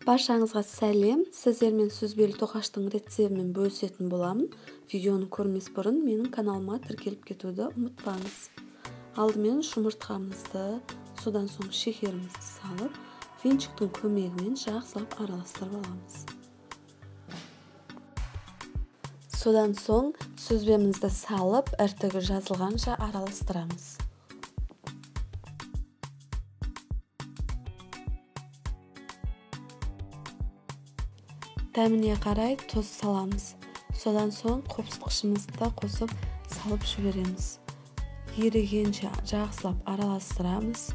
Баршаңызға сәлем. Сіздермен сүзбелі тоқаштың рецептімен бөлісетін боламын. Видеоны көрмес бұрын менің каналыма тіркеліп кетуді ұмытпаңыз. Алдымен жұмыртқамызды, содан соң шекерімізді салып, венчиктің көмегімен жақсылап араластырып аламыз. Содан соң сүзбемізді салып, іртігі жазылғанша араластырамыз. Дәміне қарай тұз саламыз. Содан соң қопсытқышымызды қосып салып жібереміз. Ерігенше жақсылап араластырамыз.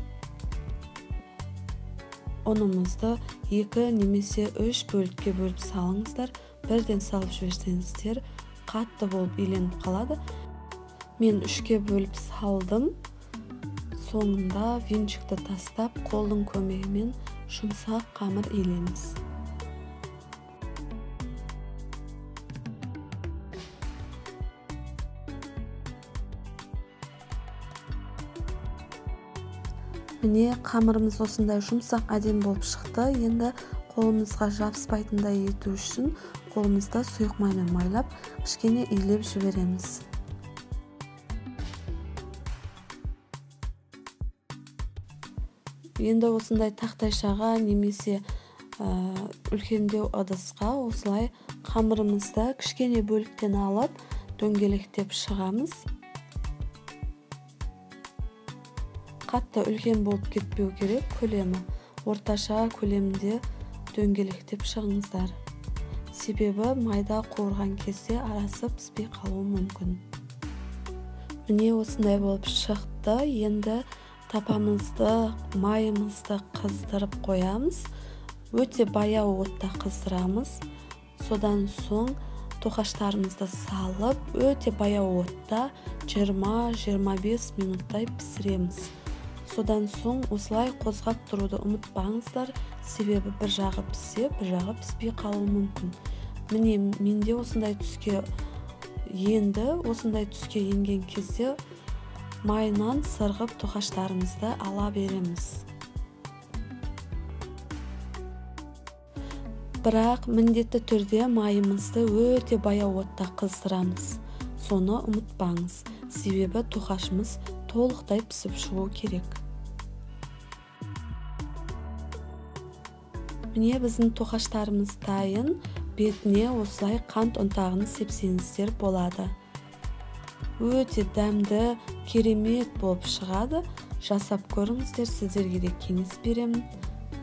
Ұнымызды 2 немесе 3 бөлікке бөліп салыңыздар. Бірден салып жіберсеңіздер қатты болып иленіп қалады. Мен 3-ке бөліп салдым. Соңында венчикті тастап, қолдың көмегімен жұмсақ қамыр илейміз. Міне, қамырымыз осындай жұмсақ әдемі болып шықты. Енді қолымызға жабыспайтындай ету үшін қолымызды сұйық маймен майлап, кішкене илеп жібереміз. Енді осындай тақтайшаға немесе үлкендеу ыдысқа осылай қамырымызды кішкене бөліктен алып, дөңгелектеп шығамыз. Қатты үлкен болып кетпеу керек көлемі. Орташа көлемде дөңгелектеп шығыңыздар. Себебі майда қуырған кезде арасы піспей қалуы мүмкін. Міне, осындай болып шықты. Енді тапамызды, майымызды қыздырып қоямыз. Өте баяу отта қыздырамыз. Содан соң тоқаштарымызды салып, өте баяу отта 20-25 минуттай пісіреміз. Содан соң осылай қозғап тұруды ұмытпаңыздар, себебі бір жағы піссе, бір жағы піспей қалуы мүмкін. Міне, менде осындай түске енді, осындай түске енген кезде майынан сырғып тоқаштарымызды ала береміз. Бірақ міндетті түрде майымызды өте баяу отта қыздырамыз. Соны ұмытпаңыз, себебі тоқашымыз толықтай пісіп шығу керек. Міне, біздің тоқаштарымыз дайын. Бетіне осылай қант ұнтағын сепсеңіздер болады. Өте дәмді, керемет болып шығады. Жасап көріңіздер, сіздерге де кеңес беремін.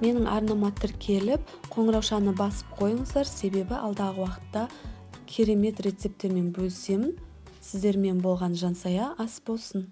Менің арнама тіркеліп, қоңыраушаны басып қойыңыздар, себебі алдағы уақытта керемет рецепттермен бөлісемін. Сіздермен болған Жансая, ас болсын.